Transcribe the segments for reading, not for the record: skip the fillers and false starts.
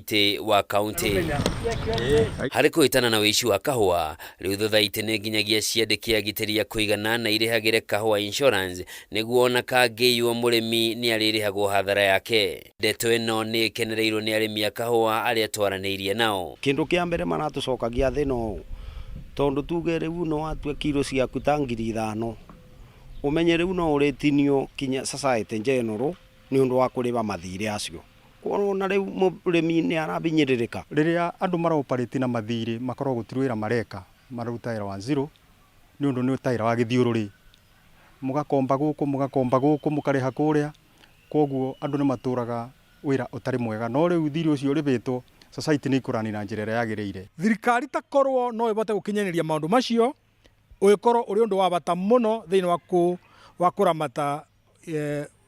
Thothaitĩ wa Kauntĩ. Harĩ kũhĩtana na ũici wa kahũa, rĩu thothaitĩ nĩ nginyagia ciandĩke agitĩri a kũigana na irĩhagĩre kahũa insurance nĩguo ona kangĩiywo mũrĩmi nĩ arĩrĩhagwo hathara yake. Ndeto ĩno nĩ ĩkenereirwo nĩ arĩmi a kahũa arĩa twaranĩirie nao. Kĩndũ kĩa mbere maratũcokagia thĩ no ũũ, tondũ tuge rĩu no watua kiro ciaku ta 5000, ũmenye rĩu no ũrĩtinio kinya Society General nĩ ũndũ wa kũrĩba mathirĩ acio. Kwoguo ona rĩu mũrĩmi nĩ arabinyĩrĩrĩka. Rĩrĩa andũ mara operate na mathirĩ makoragwo gũtirĩ wĩra mareka, mararuta wĩra wa zero nĩ ũndũ nĩ ta wĩra wa gĩthiũrũrĩ. Mũgakomba gũkũ, mũgakomba gũkũ, mũkarĩha kũrĩa, kwoguo andũ nĩ matũraga wĩra ũtarĩ mwega. No rĩu thirĩ ũcio ũrĩhĩtwo, society nĩ ĩkũrani na njĩra ĩrĩa yagĩrĩire. Thirikari ta korwo no ĩbote gũkinyanĩria maũndũ macio, ũgĩkorwo ũrĩ ũndũ wa bata mũno thĩinĩ wa kũramata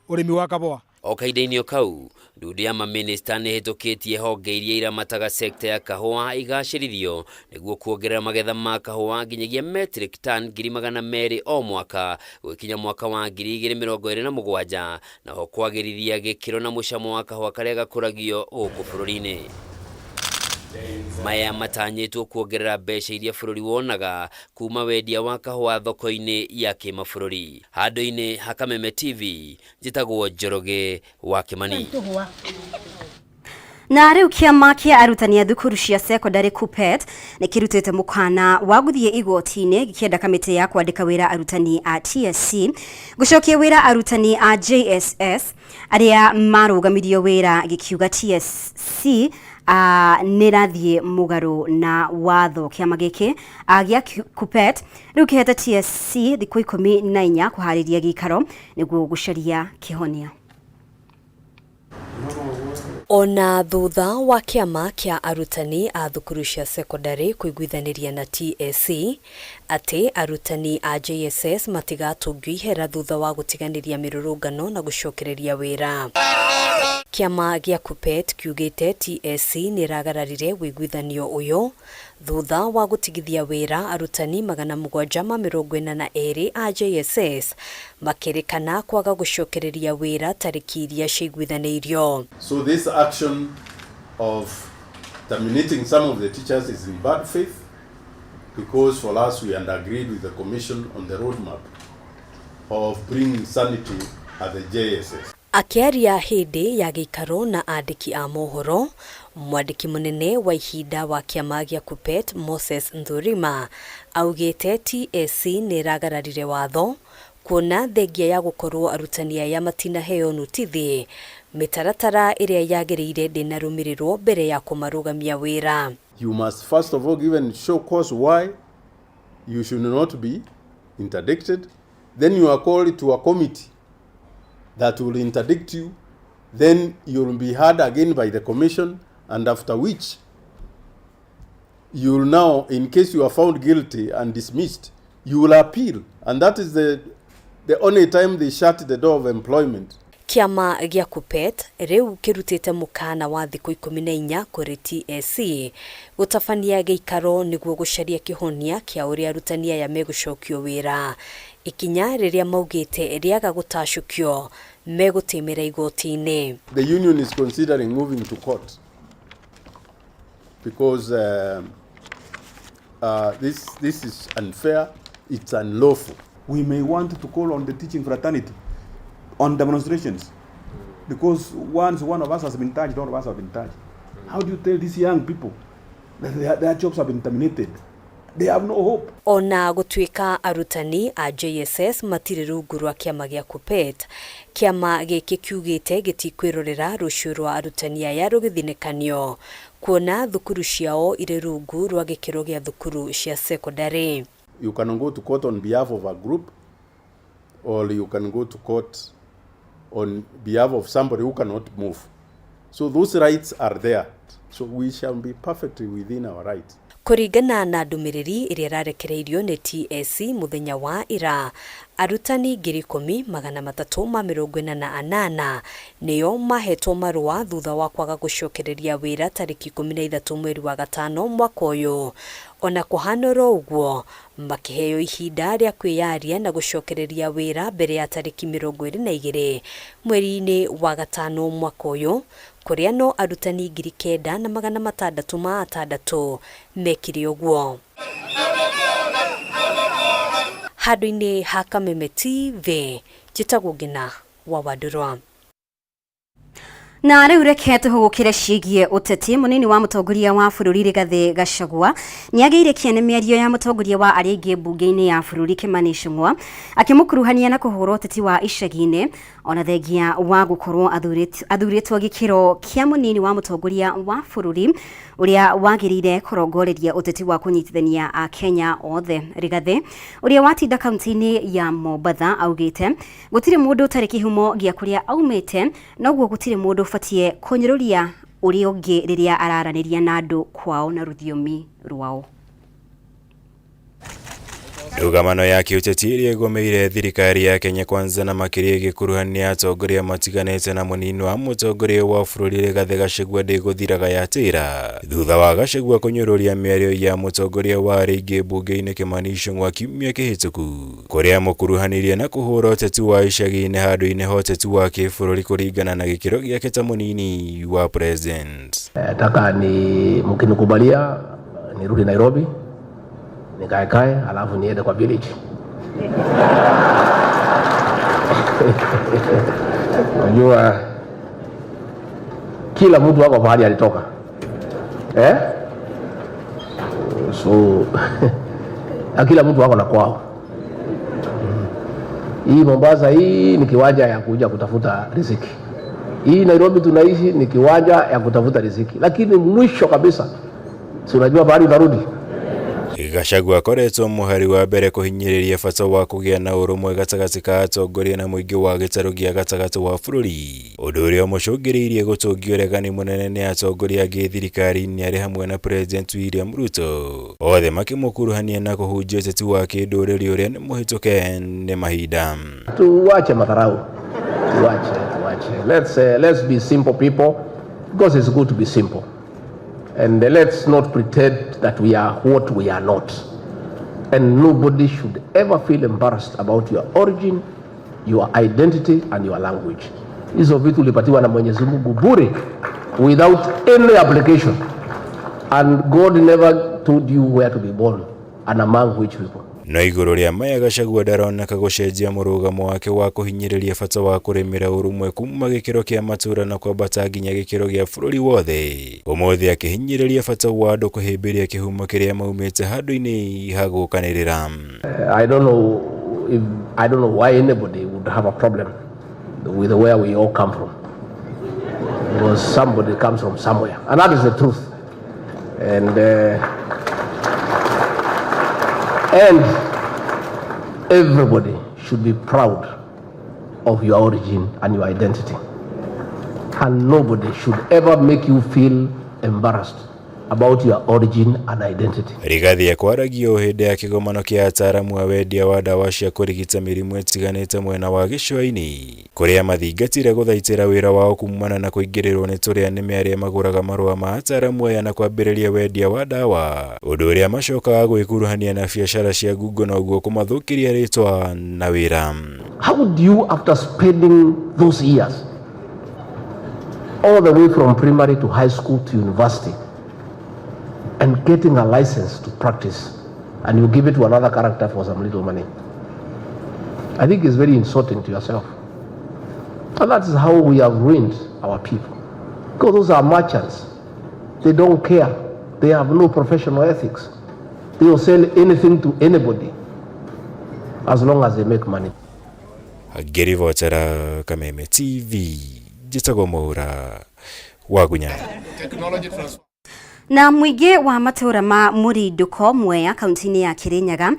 ũrĩmi wa kahũa. O kahinda-inĩ o kau, ndundu ya mamĩnĩsta nĩ ĩhĩtũkĩtie honge iria iramataga sekta ya kahũa igacĩrithio nĩguo kuongerera magetha ma kahũa nginyagia metric ton 200,000 o mwaka gũgĩkinya mwaka wa 2027, na ho kwagĩrithia gĩkĩro na mũcamo wa kahũa karĩa gakũragio gũkũ bũrũri-inĩ. Maya matanyĩtwo kuongerera mbeca iria bũrũri wonaga kuma wendia wa kahũa thoko-inĩ ya kĩmabũrũri. Handũ-inĩ ha Kameme TV, njĩtagwo Njoroge wa Kĩmani. Na rĩu kĩama kĩa arutani a thukuru cia secondary KUPPET nĩ kĩrutĩte mũkana wa gũthiĩ igoti-inĩ gĩkĩenda kamĩtĩ ya kwandĩka wĩra arutani a TSC gũcokia wĩra arutani a JSS arĩa marũgamirio wĩra, gĩkiuga TSC nĩ ĩrathiĩ mũgarũ na watho. Kĩama gĩkĩ gĩa KUPPET rĩu kĩhete TSC thikũ 14 kũharĩria gĩikaro nĩguo gũcaria kĩhonia. Ona thutha wa kĩama kĩa arutani a thukuru cia sekondarĩ kũiguithanĩria na TSC atĩ arutani a JSS matigatũngio ihera thutha wa gũtiganĩria mĩrũrũngano na gũcokereria wĩra. Kĩama gĩa KUPPET kiugĩte TSC nĩ ĩragararire ũiguithanio ũyũ thutha wa gũtigithia wĩra arutani 742 a JSS makĩrĩkana kwaga gũcokereria wĩra tarĩki iria ciaiguithanĩirio. So this action of terminating some of the teachers is in bad faith because for us we had agreed with the commission on the roadmap of bringing sanity at the JSS. Akĩaria hĩndĩ ya gĩikaro na andĩki a mohoro, mwandĩki mũnene wa ihinda wa kĩama gĩa KUPPET Moses Nthurima augĩte TSC nĩ ĩragararire watho kuona thengia ya gũkorwo arutani aya matinaheo notithi, mĩtaratara ĩrĩa yagĩrĩire ndĩnarũmĩrĩrwo mbere ya kũmarũgamia wĩra. You must first of all give and show cause why you should not be interdicted. Then you are called to a committee that will interdict you. Then you will be heard again by the commission, and after which you will now, in case you are found guilty and dismissed, you will appeal. And that is the only time they shut the door of employment. Kĩama gĩa KUPPET rĩu kĩrutĩte mũkana wa thikũ 14 kũrĩ TSC gũtabania gĩikaro nĩguo gũcaria kĩhonia kĩa ũrĩa arutani aya megũcokio wĩra, ikinya rĩrĩa maugĩte rĩaga gũtacũkio megũtĩmĩra igoti-inĩ. The union is considering moving to court because this is unfair, it's unlawful. We may want to call on the teaching fraternity on demonstrations because once one of us has been touched, all of us have been touched. How do you tell these young people that their jobs have been terminated? They have no hope. Ona gũtuĩka arutani a JSS matirĩ rungu rwa kĩama gĩa KUPPET, kĩama gĩkĩ kiugĩte gĩtikwĩrorera rũciũ rwa arutani aya rũgĩthinĩkanio kuona thukuru ciao irĩ rungu rwa gĩkĩro gĩa thukuru cia sekondarĩ. You can go to court on behalf of a group, or you can go to court on behalf of somebody who cannot move. So those rights are there. So we shall be perfectly within our rights. Kũringana na ndũmĩrĩri ĩrĩa ĩrarekereirio nĩ TSC mũthenya wa ira, arutani 10,348 nĩo mahetwo marũa thutha wa kwaga gũcokereria wĩra tarĩki 13 mweri wa gatano mwaka ũyũ. Ona kũhana oro ũguo, makĩheo ihinda rĩa kwĩyaria na gũcokereria wĩra mbere ya tarĩki 22 mweri-inĩ wa gatano mwaka ũyũ. Kũrĩa no arutani 9600 mekire ũguo. Handũ-inĩ ha Kameme TV, njĩtagwo Ngina wa Wandũrwa. Na rĩu reke tũhũgũkĩre ciĩgiĩ ũteti. Mũnini wa mũtongoria wa bũrũri Rigathĩ Gachagua nĩagĩire kĩene mĩario ya mũtongoria wa arĩa aingĩ mbunge-inĩ ya bũrũri Kimani Ichung'wa akĩmũkuruhania na kũhũra ũteti wa icagi-inĩ, ona thengia wa gũkorwo athurĩtwo gĩkĩro kĩa mũnini wa mũtongoria wa bũrũri ũrĩa wagĩrĩire kũrongoreria ũteti wa kũnyitithania Akenya othe. Rigathĩ, ũrĩa watinda kaunti-inĩ ya Mombatha, augĩte gũtirĩ mũndũ ũtarĩ kĩhumo gĩa kũrĩa aumĩte, noguo gũtirĩ mũndũ ũbatiĩ kũnyũrũria ũrĩa ũngĩ rĩrĩa araranĩria na andũ kwao na rũthiomi rwao. Ndũgamano ya kĩũteti ĩrĩa ĩgũmĩire thirikari ya Kenya Kwanza na makĩria ĩgĩkuruhania atongoria matiganĩte na mũnini wa mũtongoria wa bũrũri Rigathĩ Gachagua ndĩgũthiraga yatĩra thutha wa Gachagua kũnyũrũria mĩario ya mũtongoria wa arĩa aingĩ mbunge-inĩ Kimani Ichung'wa kiumia kĩhĩtũku, kũrĩa mũkuruhanirie na kũhũra ũteti wa icagi-inĩ handũ-inĩ ha ũteti wa kĩbũrũri kũringana na gĩkĩro gĩake ta mũnini wa president. Nataka ni mkinikubalia nirudi Nairobi nikaekae, alafu niende kwa village. Unajua kila mtu ako pahali alitoka, eh? So kila mtu ako na kwao. Hii Mombasa hii ni kiwanja ya kuja kutafuta riziki. Hii Nairobi tunaishi ni kiwanja ya kutafuta riziki, lakini mwisho kabisa si unajua pahali utarudi. Gachagua akoretwo mũhari wa mbere kũhinyĩrĩria bata wa kũgĩa na ũrũmwe gatagatĩ ka atongoria na mũingĩ wa gĩtarũ gĩa gatagatĩ wa bũrũri, ũndũ ũrĩa ũmũcũngĩrĩirie gũtũngio ũregani mũnene nĩ atongoria angĩ thirikari-inĩ arĩ hamwe na President William Ruto, othe makĩmũkuruhania na kũhunjia ũteti wa kĩndũrĩrĩ ũrĩa nĩ mũhĩtũke nĩ mahinda. Tuache madharau, tuache, tuache. Let's be simple people, because it's good to be simple. And let's not pretend that we are what we are not. And nobody should ever feel embarrassed about your origin, your identity, and your language. Hizo vitu ulipatiwa na Mwenyezi Mungu bure, without any application. And God never told you where to be born and among which people. No igũrũ rĩa maya, Gachagua ndaroneka gũcenjia mũrũgamo wake wa kũhinyĩrĩria bata wa kũrĩmĩra ũrũmwe kuma gĩkĩro kĩa matũra na kwambata nginya gĩkĩro gĩa bũrũri wothe, ũmũthĩ akĩhinyĩrĩria bata wa andũ kũhĩmbĩria kĩhumo kĩrĩa maumĩte handũ-inĩ ha gũkanĩrĩra. I don't know why anybody would have a problem with where we all come from. Because somebody comes from somewhere, and that is the truth. And everybody should be proud of your origin and your identity. And nobody should ever make you feel embarrassed about your origin and identity. Rigathi akwaragia o hĩndĩ ya kĩgomano kĩa ataaramu a wendia wa ndawa cia kũrigita mĩrimũ ĩtiganĩte mwena wa gĩcũa-inĩ, kũrĩa mathingatire gũthaitĩra wĩra wao kumana na kũingĩrĩrwo nĩ tũrĩa nĩme arĩa magũraga marũa ma ataaramu aya na kwambĩrĩria wendia wa ndawa, ũndũ ũrĩa macokaga gwĩkuruhania na biacara cia ngungo na ũguo kũmathũkĩria rĩtwa na wĩra. How do you, after spending those years, all the way from primary to high school to university, and getting a license to practice, and you give it to another character for some little money? I think it's very insulting to yourself. And that is how we have ruined our people. Because those are merchants. They don't care. They have no professional ethics. They will sell anything to anybody as long as they make money. Ngĩribotera Kameme TV, njĩtagwo Mwaura wa Gunya. Na mũingĩ wa matũra ma Mũrindũko, Mwea, kaunti-inĩ ya Kirinyaga,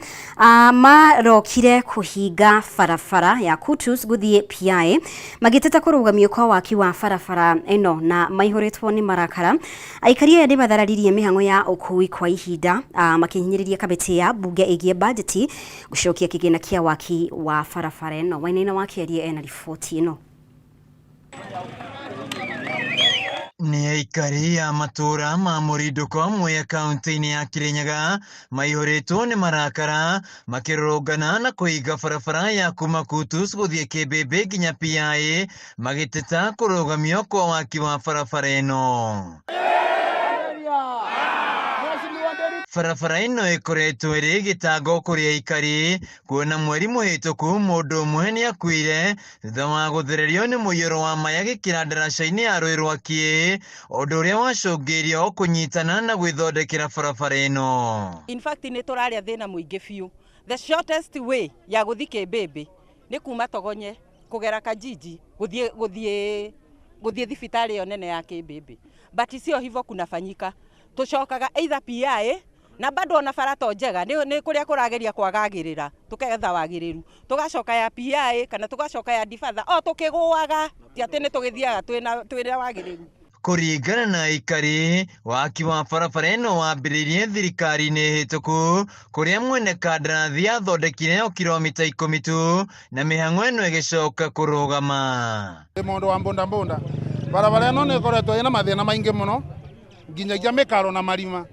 marokire kũhinga barabara ya Kutus gũthiĩ Piaĩ magĩteta kũrũgamio kwa waki wa barabara ĩno na maihũrĩtwo nĩ marakara. Aikari aya nĩ mathararirie mĩhang'o ya ũkui kwa ihinda, makĩhinyĩrĩria kamĩtĩ ya mbunge ĩgiĩ bajeti gũcokia kĩgĩna kĩa waki wa barabara ĩno. Wainaina wa Kĩarie ena riboti ĩno. Nĩ aikari a matũũra ma Mũrindũko Mwea kaunti-inĩ ya Kirinyaga maihũrĩtwo nĩ marakara makĩrũrũngana na kũhinga barabara ya kuma Kutus gũthiĩ Kĩmbĩmbĩ nginya PIA magĩteta kũrũgamio kwa waki wa barabara ĩno. Barabara ĩno ĩkoretwo ĩrĩ gĩtango kũrĩ aikari kuona mweri mũhĩtũku mũndũ ũmwe nĩakuire thutha wa gũthererio nĩ mũiyũro wa maĩ agĩkĩra ndaraca-inĩ ya rũĩ rwa Kĩĩ, ũndũ ũrĩa wacũngĩrĩirie o kũnyitana na gwĩthondekera barabara ĩno. In fact nĩ tũrarĩa thĩna mũingĩ biũ. The shortest way ya gũthiĩ Kĩmbĩmbĩ nĩ kuma Togonye kũgera Kajiji gũthiĩ thibitarĩ ĩyo nene ya Kĩmbĩmbĩ, but sio hivyo kunafanyika. Tũcokaga either PIA na bado ona bara to njega nĩ kũrĩa kũrageria kwagagĩrĩra tũketha wagĩrĩru, tũgacoka ya PIA kana tũgacoka ya Difatha o tũkĩgũaga, ti atĩ nĩ tũgĩthiaga twĩna wagĩrĩru. Kũringana na aikari, waki wa barabara ĩno wambĩrĩirie thirikari-inĩ hĩtũku kũrĩa mwene kandarathi athondekire o kilomita 10 tu na mĩhang'o ĩno ĩgĩcoka kũrũgama. Mũndũ wa mbũndambũnda barabara ĩno nĩ ĩkoretwo ĩna mathĩna maingĩ mũno nginyagia mĩkaro na marima.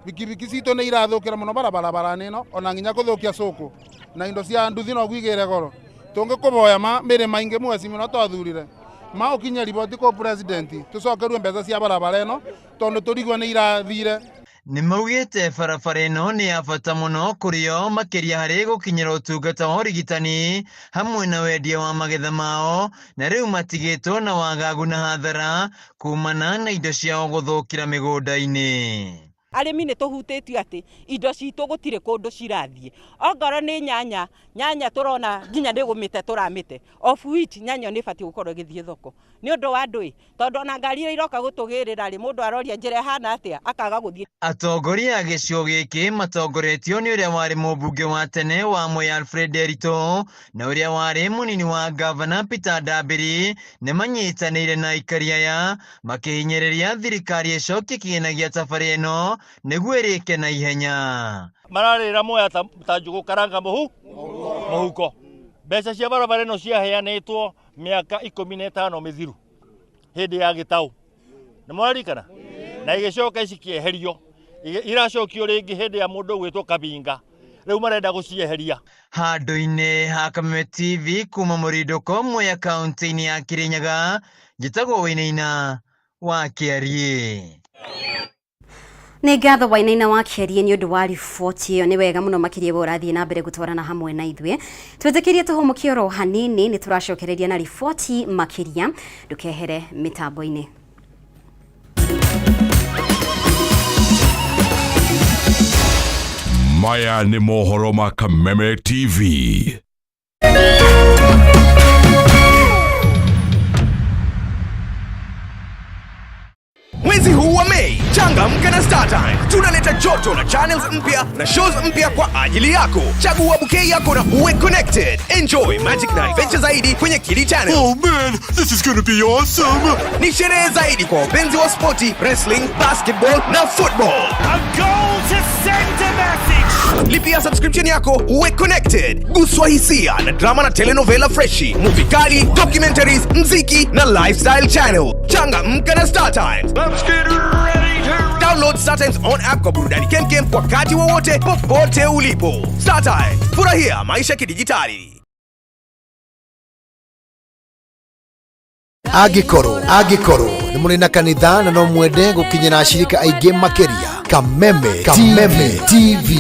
Bikibiki citũ nĩ irathũkĩra mũno barabara-inĩ ĩno ona nginya kũthũkia cũkũ na indo cia nduthi no gwigĩre goro. Tũngĩkũboya ma mĩrĩ maingĩ mweci mũno twathurire ma ũkinye riboti kũ president tũcokerue mbeca cia barabara ĩno tondũ tũrigwo nĩ irathire. Nĩ maugĩte barabara ĩno nĩ ya bata mũno kũrĩ o makĩria harĩ gũkinyĩra ũtungata wa ũrigitani hamwe na wendia wa magetha mao, na rĩu matigĩtwo na wagagu na hathara kumana na indo ciao gũthũkĩra mĩgũnda-inĩ. Arĩmi nĩ tũhutĩtio atĩ indo citũ gũtirĩ kũndũ cirathiĩ. Ongorwo nĩ nyanya, nyanya tũrona nginya nĩ gũmĩte tũramĩte, of which nyanya nĩ ĩbatiĩ gũkorwo ĩgĩthiĩ thoko nĩ ũndũ wa ndũĩ, tondũ ona ngari iria iroka gũtũgĩrĩra rĩ, mũndũ aroria njĩra ĩhana atĩa akaga gũthiĩ. Atongoria a gĩcigo gĩkĩ matongoretio nĩ ũrĩa warĩ mũmbunge wa tene wa Mwea Alfred Nderitu na ũrĩa warĩ mũnini wa gavana Peter Ndambiri nĩ manyitanĩire na aikari aya makĩhinyĩrĩria thirikari ĩcokie kĩgĩna gĩa tabarĩra ĩno nĩguo ĩrĩke na ihenya. Mararĩra Mwea ta njũgũ karanga mũhuko. Mbeca cia barabara ĩno ciaheanĩtwo mĩaka 15 mĩthiru hĩndĩ ya gĩtaũ, nĩ mwaririkana, na igĩcoka cikĩeherio, iracokio rĩngĩ hĩndĩ ya mũndũ ũgwĩtwo Kabinga, rĩu marenda gũcieheria. Handũ-inĩ ha Kameme TV kuma Mũrindũko Mwea kaunti-inĩ ya Kirinyaga, njĩtagwo Wainaina wa Kĩariĩ. Nĩ ngatho Wainaina wa Kĩariĩ nĩ ũndũ wa riboti ĩyo. Nĩ wega mũno makĩria we ũrathiĩ na mbere gũtwarana hamwe na ithuĩ. Twĩtĩkĩrie tũhũmũkie oro hanini, nĩ tũracokereria na riboti makĩria. Ndũkehere mĩtambo-inĩ. Maya nĩ mohoro ma Kameme TV. Mwezi huu wa Mei, changamka na StarTimes. Tunaleta joto na channels mpya na shows mpya kwa ajili yako. Chagua bouquet yako na uwe connected. Enjoy magic na adventure zaidi kwenye Kili Channel. Oh man, this is gonna be awesome. Ni sherehe zaidi kwa wapenzi wa sporti, wrestling, basketball na football. A goal to send a message. Lipia subscription yako uwe connected. Guswa hisia na drama na telenovela freshi, movie kali, documentaries, mziki na lifestyle channel. Changamka na StarTimes. Let's get ready to download StarTimes on app kwa burudani kemkem wakati wowote popote ulipo. StarTimes, furahia maisha kidijitali. Angĩkorwo nĩ mũrĩ na kanitha na no mwende gũkinyĩra ashirika aingĩ makĩria, Kameme TV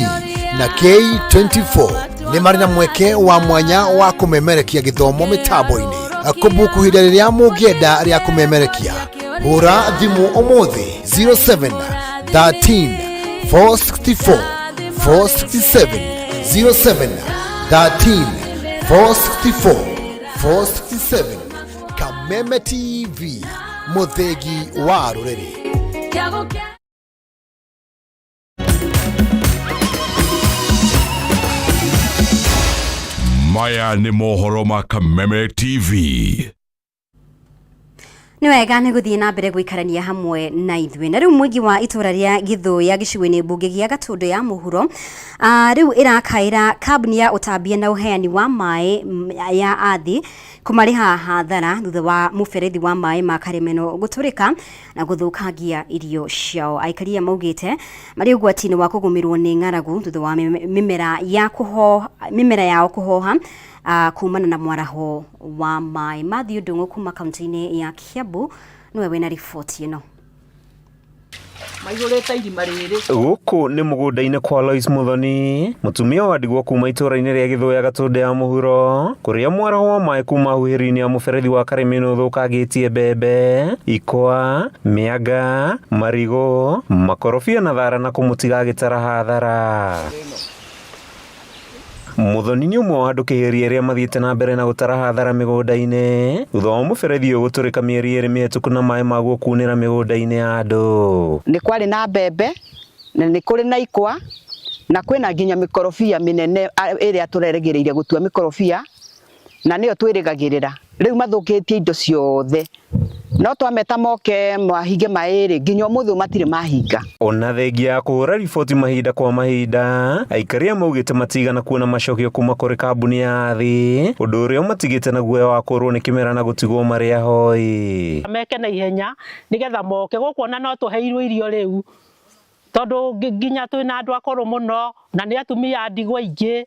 na K24 nĩ marĩ na mweke wa mwanya wa kũmemerekia gĩthomo mĩtambo-inĩ. Kũbuku ihinda rĩrĩa mũngĩenda rĩa kũmemerekia, hũra thimũ ũmũthĩ 07 13 464 467 07 13 464 467. Kameme TV, mũthĩgi wa rũrĩrĩ. Maya nĩ mohoro ma Kameme TV. Nĩ wega nĩ gũthiĩ na mbere gũikarania hamwe na ithuĩ. Na rĩu mũingĩ wa itũra rĩa Gĩthũya gĩcigo-inĩ mbunge gĩa Gatũndũ ya Mũhuro rĩu ĩrakaĩra kambuni ya ũtambia na ũheani wa maĩ ya Athi kũmarĩha hathara thutha wa mũberethi wa maĩ ma Karemeno gũtũrĩka na gũthũkangia irio ciao. Aikari aya maugĩte marĩ ũgwati-inĩ wa kũgũmĩrwo nĩ ng'aragu thutha wa mĩmera ya kũhoha, mĩmera yao kũhoha kumana na mwaraho wa maĩ. Matthew Ndung'u kuma kaunti-inĩ ya Kiambu nĩwe wĩna riboti ĩno. Maihũrĩte irima rĩrĩ. Gũkũ nĩ mũgũnda-inĩ kwa Lois Muthoni, mũtumia wa ndigwa kuma itũũra-inĩ rĩa Gĩthũya Gatũndũ ya Mũhuro, kũrĩa mwaraho wa maĩ kuma huhĩri-inĩ ya mũberethi wa Karĩmĩnũ ũthũkangĩtie mbembe, ikwa, mĩanga, marigũ, makorobia na thara na kũmũtiga agĩtara hathara. Muthoni nĩ ũmwe wa andũ kĩhĩri arĩa mathiĩte na mbere na gũtara hathara mĩgũnda-inĩ thutha wa mũberethi ũyũ gũtũrĩka mĩeri ĩrĩ mĩhetũku na maĩ maguo kunĩra mĩgũnda-inĩ ya andũ. Nĩ kwarĩ na mbembe na nĩ kũrĩ na ikwa na kwĩna nginya mĩkorobia mĩnene ĩrĩa tũrerĩgĩrĩire gũtua mĩkorobia na nĩyo twĩrĩgagĩrĩra. Rĩu mathũkĩtie indo ciothe no twameta moke mahinge maĩ rĩ nginya ũmũthĩ ũyũ matirĩ mahinga. Ona thengia ya kũhũra riboti mahinda kwa mahinda, aikari aya maugĩte matigana kuona macokio kuma kũrĩ kambuni ya Athi, ũndũ ũrĩa ũmatigĩte na guoya wa kũrwo nĩ kĩmera na gũtigwo marĩ ahoi. Meke na ihenya nĩgetha moke gũkũ, ona no tũheirwo irio rĩu tondũ nginya twĩna andũ akũrũ mũno na nĩ atumia a ndigwa aingĩ,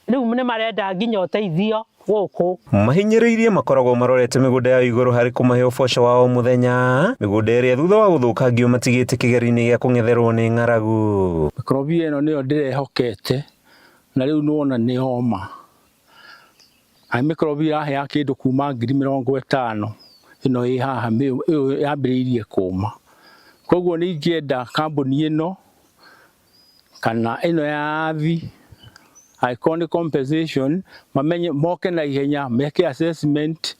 rĩu nĩ marenda nginya ũteithio gũkũ. Mahinyĩrĩirie makoragwo marorete mĩgũnda ya igũrũ harĩ kũmahe ũboco wa o mũthenya, mĩgũnda ĩrĩa thutha wa gũthũkangio matigĩte kĩgeri-inĩ gĩa kũng'etherwo nĩ ng'aragu. Mĩkorobia ĩno nĩyo ndĩrehokete na rĩu nĩwona nĩ yoma. Ai mĩkorobia ĩraheaga kĩndũ kuma 50,000 ĩno ĩ haha ĩyo yambĩrĩirie kũma. Koguo nĩ ingĩenda kambuni ĩno kana ĩno ya Athi angĩkorwo nĩ compensation mamenye moke na ihenya meke assessment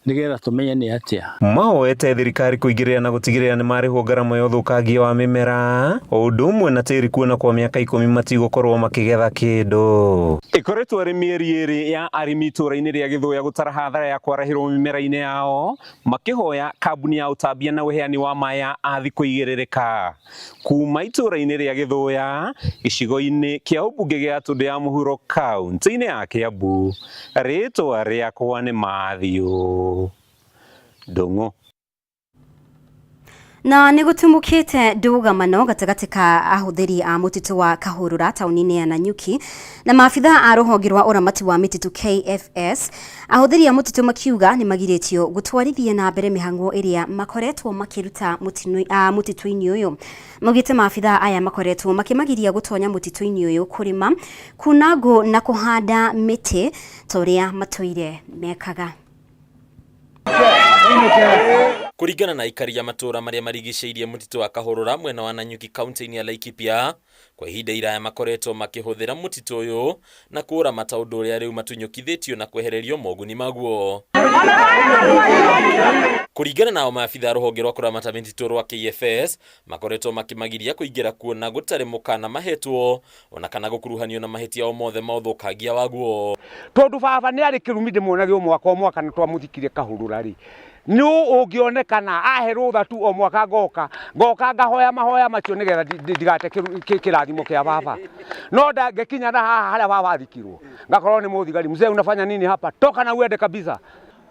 nĩgetha tũmenye nĩ atĩa. Mahoete thirikari kũingĩrĩra na gũtigĩrĩra nĩ marĩhwo ngarama ya ũthũkangia wa mĩmera o ũndũ ũmwe na tĩri kuona kwa mĩaka 10 matigũkorwo makĩgetha kĩndũ. Ĩkoretwo arĩ mĩeri ĩrĩ ya arĩmi itũũra-inĩ rĩa Gĩthũya gũtara hathara ya kwarahĩrwo mĩmera-inĩ yao makĩhoya kambuni ya ũtambia na ũheani wa maĩ ya Athi kũigĩrĩrĩka. Kuma itũũra-inĩ rĩa Gĩthũya gĩcigo-inĩ kĩa ũmbunge gĩa Gatũndũ ya Mũhuro kaunti-inĩ ya Kiambu, rĩtwa rĩakwa nĩ Matthew Ndung'u. Na nĩ gũtumũkĩte ndũgamano gatagatĩ ka ahũthĩri a mũtitũ wa Kahũrũra taũni-inĩ ya Nanyuki na maabitha a rũhonge rwa ũramati wa mĩtitũ KFS. Ahũthĩri a mũtitũ makiuga nĩ magirĩtio gũtwarithia na mbere mĩhang'o ĩrĩa makoretwo makĩruta mũtitũ-inĩ ũyũ. Maugĩte maabitha aya makoretwo makĩmagiria gũtonya mũtitũ-inĩ ũyũ kũrĩma, kuna ngũ na kũhanda mĩtĩ ta ũrĩa matũire mekaga. Kũringana na aikari a matũũra marĩa marigicĩirie mũtitũ wa Kahũrũra mwena wa Nanyuki kaunti-inĩ ya Laikipia, kwa ihinda iraya makoretwo makĩhũthĩra mũtitũ ũyũ na kũũramata ũndũ ũrĩa rĩu matunyũkithĩtio na kwehererio moguni maguo. Kũringana nao maabitha a rũhonge rwa kũramata mĩtitũ rwa KFS makoretwo makĩmagiria kũingĩra kuo na gũtarĩ mũkana mahetwo ona kana gũkuruhanio na mahĩtia o mothe ma ũthũkangia waguo. Tondũ baba nĩ arĩ kĩrumi ndĩmuonage o mwaka o mwaka na twamũthikire Kahũrũra rĩ, nĩ ũngĩonekana ahe rũtha tu o mwaka ngoka ngoka ngahoya mahoya macio nĩgetha ndigate kĩrathimo kĩa baba. No ndangĩkinya na haha harĩa baba athikirwo ngakorwo nĩ mũthigari, mzee unafanya nini hapa, toka na uende kabisa.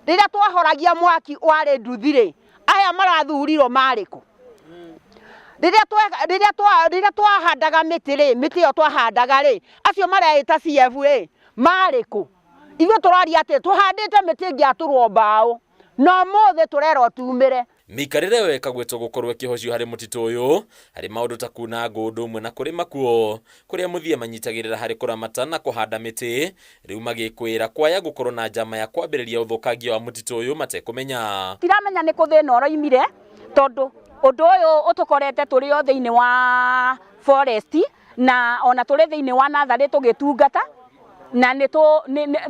Rĩrĩa twahoragia mwaki warĩ nduthi rĩ, aya marathurirwo marĩ kũ? Rĩrĩa twahandaga mĩtĩ rĩ, mĩtĩ ĩyo twahandaga rĩ, acio mareĩta CFA marĩ kũ? Ithuĩ tũroria atĩ tũhandĩte mĩtĩ ĩngĩatũrwo mbaũ, no ũmũthĩ tũrerwo tumĩre. Mĩikarĩre ĩyo ĩkagwetwo gũkorwo ĩkĩhocio harĩ mũtitũ ũyũ harĩ maũndũ ta kuna ngũ ũndũ ũmwe na kũrĩma kuo kũrĩa mũthia manyitagĩrĩra harĩ kũramata na kũhanda mĩtĩ, rĩu magĩkwĩra kwaya gũkorwo na njama ya kwambĩrĩria ũthũkangia wa mũtitũ ũyũ matekũmenya. Tiramenya nĩ kũ thĩna ũroimire tondũ ũndũ ũyũ ũtũkorete tũrĩ o thĩinĩ wa forest na ona tũrĩ thĩinĩ wa natharĩ tũgĩtungata na nĩ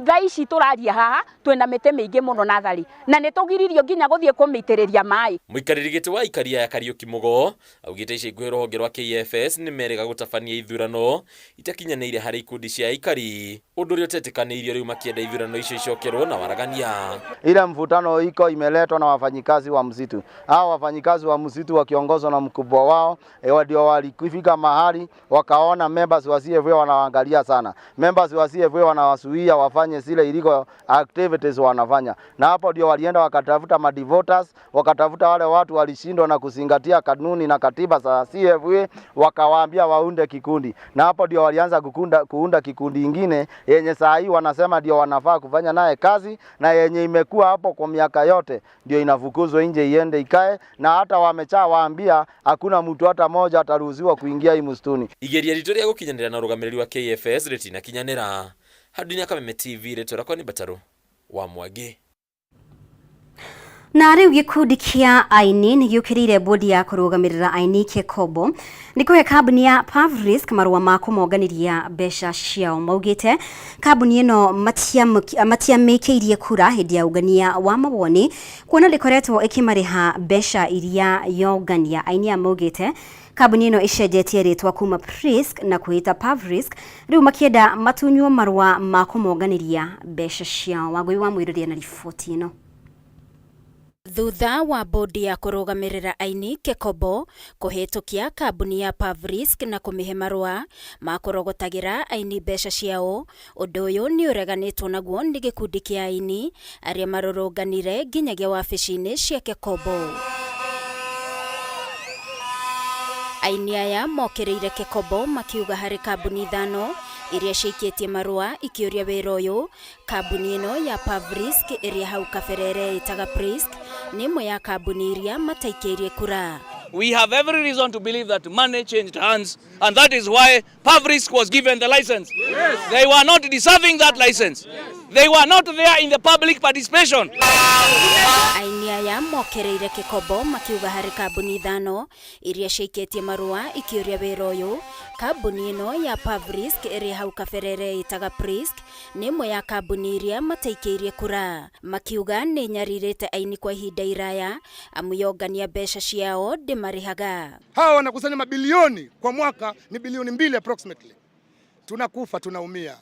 thaa ici tũraria haha Twina mĩtĩ mĩingĩ mũno natharĩ na nĩ tũgiririo nginya gũthiĩ kũmĩitĩrĩria maĩ. Mũikarĩri gĩtĩ wa aikari aya Kariuki Mugo augĩte ica ikuhĩ rũhonge rwa KFS nĩ merĩga gũtabania ithurano itakinyanĩire harĩ ikundi cia aikari, ũndũ ũrĩa ũtetĩkanĩirio rĩu makĩenda ithurano icio icokerwo na waragania. Ile mvutano iko imeletwa na wafanyikazi wa msitu. Hao wafanyikazi wa msitu wakiongozwa na mkubwa wao ndio walifika mahali wakaona members wa CFA wanawaangalia sana. Members wa CFA wanawasuia wafanye zile illegal activities wanafanya. Na hapo ndio walienda wakatafuta madivoters, wakatafuta wale watu walishindwa na kuzingatia kanuni na katiba za CFA, wakawaambia waunde kikundi. Na hapo ndio walianza kuunda kikundi ingine yenye saa hii wanasema ndio wanafaa kufanya naye kazi, na yenye imekuwa hapo kwa miaka yote ndio inafukuzwa nje iende ikae, na hata wamechawaambia hakuna mtu hata moja ataruhusiwa kuingia hii msituni. Igeria ritũ rĩa gũkinyanĩra na ũrũgamĩrĩri wa KFS rĩtinakinyanĩra. Handũ-inĩ ya Kameme TV rĩtwa rĩakwa nĩ Mbatarũ wa Mwangi. Na rĩu gĩkundi kĩa aini nĩ gĩũkĩrĩire bodi ya kũrũgamĩrĩra aini KECOBO nĩ kũhe kambuni ya Pavrisk marũa ma kũmonganĩria mbeca ciao. Maugĩte kambuni ĩno matiamĩkĩirie kura hĩndĩ ya ũngania wa mawoni kuona ndĩkoretwo ĩkĩmarĩha mbeca iria yongania. Aini aya maugĩte kambuni ĩno ĩcenjetie rĩtwa kuma Prisk na kwĩĩta Pavrisk, rĩu makĩenda matunywo marũa ma kũmonganĩria mbeca ciao. Wangũi wa Mwĩrũria na riboti ĩno. Thutha wa bodi ya kũrũgamĩrĩra aini KECOBO kũhĩtũkia kambuni ya Pavrisk na kũmĩhe marũa ma kũrogotagĩra aini mbeca ciao, ũndũ ũyũ nĩ ũreganĩtwo naguo nĩ gĩkundi kĩa aini arĩa marũrũnganire nginyagia wabici-inĩ cia KECOBO. Aini aya mokĩrĩire KECOBO makiuga harĩ kambuni 5 iria ciikĩtie marũa ikĩũria wĩra ũyũ. Kambuni ĩno ya Pavrisk ĩrĩa hau kabere ĩtaga Prisk nĩ ĩmwe ya kambuni iria mataikĩirie kura. We have every reason to believe that money changed hands, and that is why Pavrisk was given the license. Yes. They were not deserving that license. Yes. They were not there in the public participation. Aini aya mokereire KECOBO makiuga harĩ kambuni 5 iria ciikĩtie marũa ikĩũria wĩra ũyũ. Kambuni ĩno ya Pavrisk ĩrĩa hau kabere ĩtaga Prisk nĩ ĩmwe ya kambuni iria mataikĩirie kura. Makiuga nĩ nyarirĩte aini kwa ihinda iraya amu yongania mbeca ciao ndĩmarĩhaga. Hawa wanakusanya mabilioni kwa mwaka, ni bilioni 2 approximately. Tunakufa, tunaumia.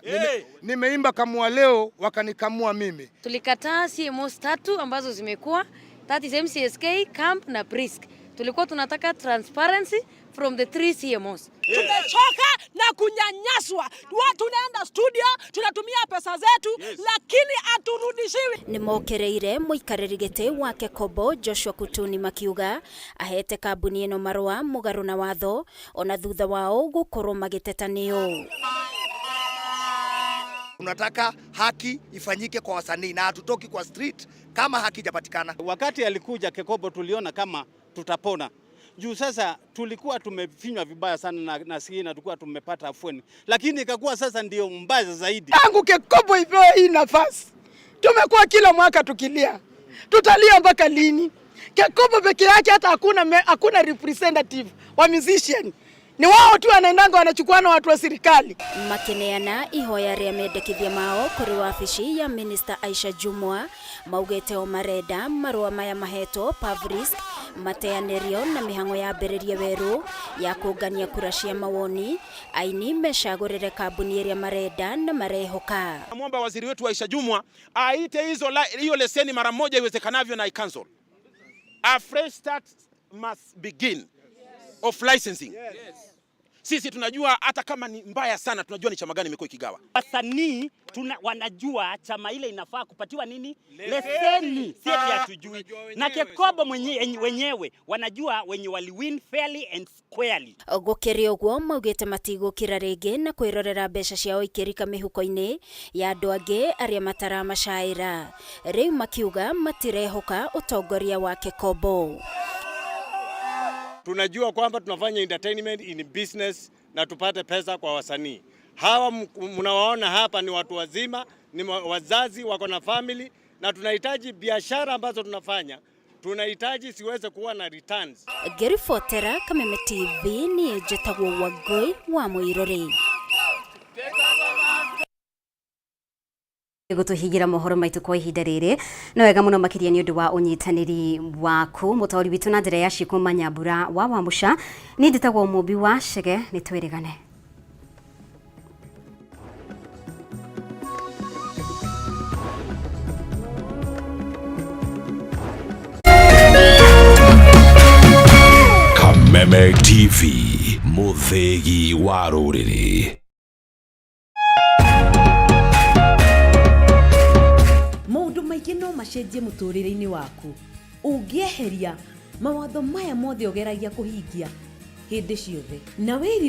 Nimeimba kamua leo, wakanikamua mimi. Tulikataa CMOs 3 ambazo zimekuwa, that is MCSK, Camp na Prisk. Tulikuwa tunataka transparency from the 3 CMOs. Tumechoka na kunyanyaswa. Tunaenda studio, tunatumia pesa zetu, lakini haturudishiwi. Nĩmokereire mũikarĩri gĩtĩ wa KECOBO Joshua Kutuni makiuga ahete kambuni ĩno marũa mũgarũ na watho ona thutha wao gũkorwo magĩteta nĩo. Tunataka haki ifanyike kwa wasanii na hatutoki kwa street kama haki haijapatikana. Wakati alikuja KECOBO tuliona kama tutapona. Juu sasa tulikuwa tumefinywa vibaya sana na sisi na tulikuwa tumepata afueni, lakini ikakuwa sasa ndio mbaya zaidi. Tangu KECOBO ipewe hii nafasi, tumekuwa kila mwaka tukilia. Tutalia mpaka lini? KECOBO peke yake hata hakuna representative wa musician. Ni wao tu wanaendanga wanachukuana watu wa serikali. Makineana ihoya rĩa mendekithia mao kũrĩ wabici ya Minister Aisha Jumwa maugĩte o marenda marũa maya mahetwo Pavrisk mateanĩrio na mĩhang'o yambĩrĩrie werũ ya kũngania kura cia mawoni aini mecagũrĩre kambuni ĩrĩa marenda na marehoka. Namwomba waziri wetu Aisha Jumwa aite hiyo leseni mara moja iwezekanavyo na i-cancel. A fresh start must begin of licensing. Yes. Sisi tunajua hata kama ni mbaya sana, tunajua ni chama gani imekuwa ikigawa. Wasanii wanajua chama ile inafaa kupatiwa nini? Leseni. Si eti hatujui. Na KECOBO wenyewe wanajua wenye wali win fairly and squarely. Gũkĩrĩ ũguo maugĩte matigũkira rĩngĩ na kwĩrorera mbeca ciao ikĩrika mĩhuko-inĩ ya andũ angĩ arĩa mataramacaĩra. Rĩu makiuga matirehoka ũtongoria wa KECOBO. Tunajua kwamba tunafanya entertainment in business na tupate pesa kwa wasanii. Hawa mnawaona hapa ni watu wazima, ni wazazi wako na family, na tunahitaji biashara ambazo tunafanya, tunahitaji siweze kuwa na returns. Ngĩribotera Kameme TV niĩ njĩtagwo Wangũi wa Mũirũrĩ. Gutuhigira mohoro maitu kwa ihinda riri no wega muno makiria ni undu wa unyitaniri waku mutauri witu na njira ya ciiko manyambura wa Wamuca ni nditagwo Mumbi wa Chege ni twirigane. Kameme TV muthegi wa rũrĩrĩ. Maũndũ maingĩ no macenjie mũtũrĩre-inĩ waku ũngĩeheria mawatho maya mothe ũgeragia kũhingia hĩndĩ ciothe na wĩrirĩrie.